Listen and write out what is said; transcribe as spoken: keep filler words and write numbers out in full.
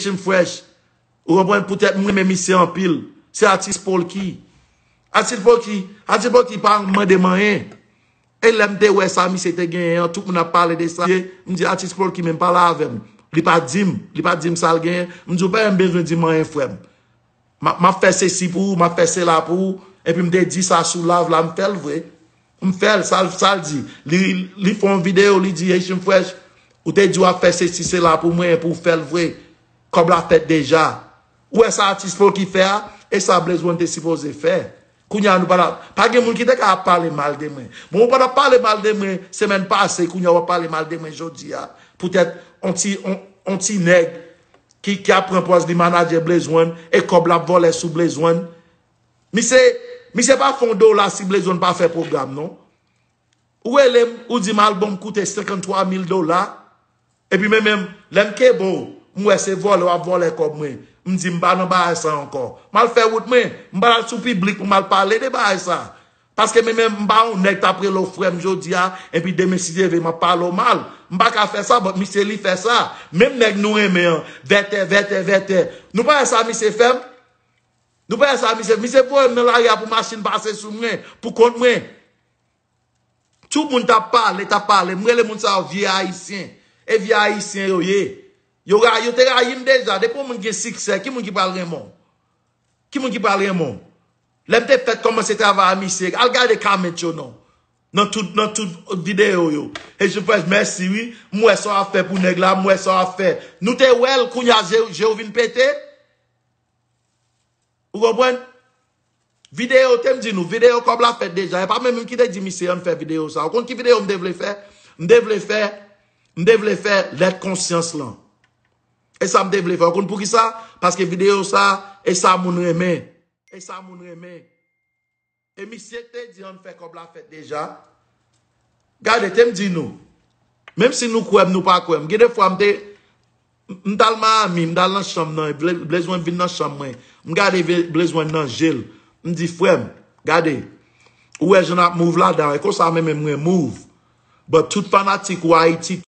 Haitian Fresh. Ou konprann? Poutèt m renmen misye anpil. Se atis Polky. Atis Polky, atis Polky pa mande m anyen. E lè m te wè sa misye te genyen an, tout moun ap pale de sa. M di, atis Polky menm pale avè m. Li pa di m, li pa di m sa l genyen. M di, ou pa menm bezwen di m anyen, frè m. M ap, m ap fè sesi pou ou, m ap fè sela pou ou. Epi m te di sa sou live la, m fè l vre. M fè l, sa l, sa l di. Li, li fè yon videyo, li di, Haitian Fresh, ou te di w ap fè sesi, sela pou mwen, epi w fè l vre. Kòb la fèt deja. Ou wè sa atis Polky fè a? E sa Blaze One te sipoze fè. Kounye a nou pa la, pa gen moun ki te ka ap pale mal de mwen. Bon, ou pa t ap pale mal de mwen semèn pase, kounye a w ap pale mal de mwen jodi a. Poutèt on ti, on, on ti nèg ki, ki ap pran pòz li manadjè Blaze One e kòb l ap vòlè sou Blaze One. Misye, misye pa fè on dola si Blaze One pa fè pwogram, non. Ou rele m, ou di m albòm koute senkanntwa mil dola. Epi men menm, lè m kenbe w, m wè se vòlè w ap vòlè kòb mwen. M di m pa nan bagay sa ankò. M al fè wout mwen. M pa al sou piblik pou m al pale de bagay sa. Paske men menm, m pa yon nèg t ap rele w frè m jodi a, epi demen si Dye vle m ap pale w mal. M pa ka fè sa, but misye li fè sa. Menm nèg nou renmen an, vètè, vètè, vètè. Nou pa wè sa misye fè m? Nou pa wè sa misye, misye voye m nan lari a pou machin pase sou mwen, pou kont mwen. Tout moun t ap pale, t ap pale. M rele moun sa yo vye ayisyen. E vye ayisyen yo ye. Yo, ra- yo te rayi m deja. Depi yon moun gen siksè, ki moun ki pral renmen w? Ki moun ki pral renmen w? Lè m te fèk kòmanse travay a misye, al gade comment yo non. Nan tout, nan tout videyo yo. Haitian Fresh, mèsi wi. M wè sa w ap fè pou nèg la, m wè sa w ap fè. Nou te wè l, kounye a je, je w vin pete. Ou konprann? Videyo, te m di nou, videyo kòb la fèt deja. E pa menm ki te di misye ann fè videyo sa. Ou konn ki videyo m te vle fè? M te vle fè, m te vle fè lèt konsyans lan. E sa m te vle fè. Ou konn poukisa? Paske videyo sa, e sa moun renmen. E sa moun renmen. E misye te di ann fè kòb la fèt deja. Gade, te m di nou. Menm si nou kwè m, nou pa kwè m. Gen de fwa m te, m t al Miami, m t al nan chanm nan, Blaze One vin nan chanm mwen. M gade Blaze One nan je l. M di, frè m, gade, ou wè jan n ap move ladan, e konsa menm mwen move. But tout fanatik ou Ayiti,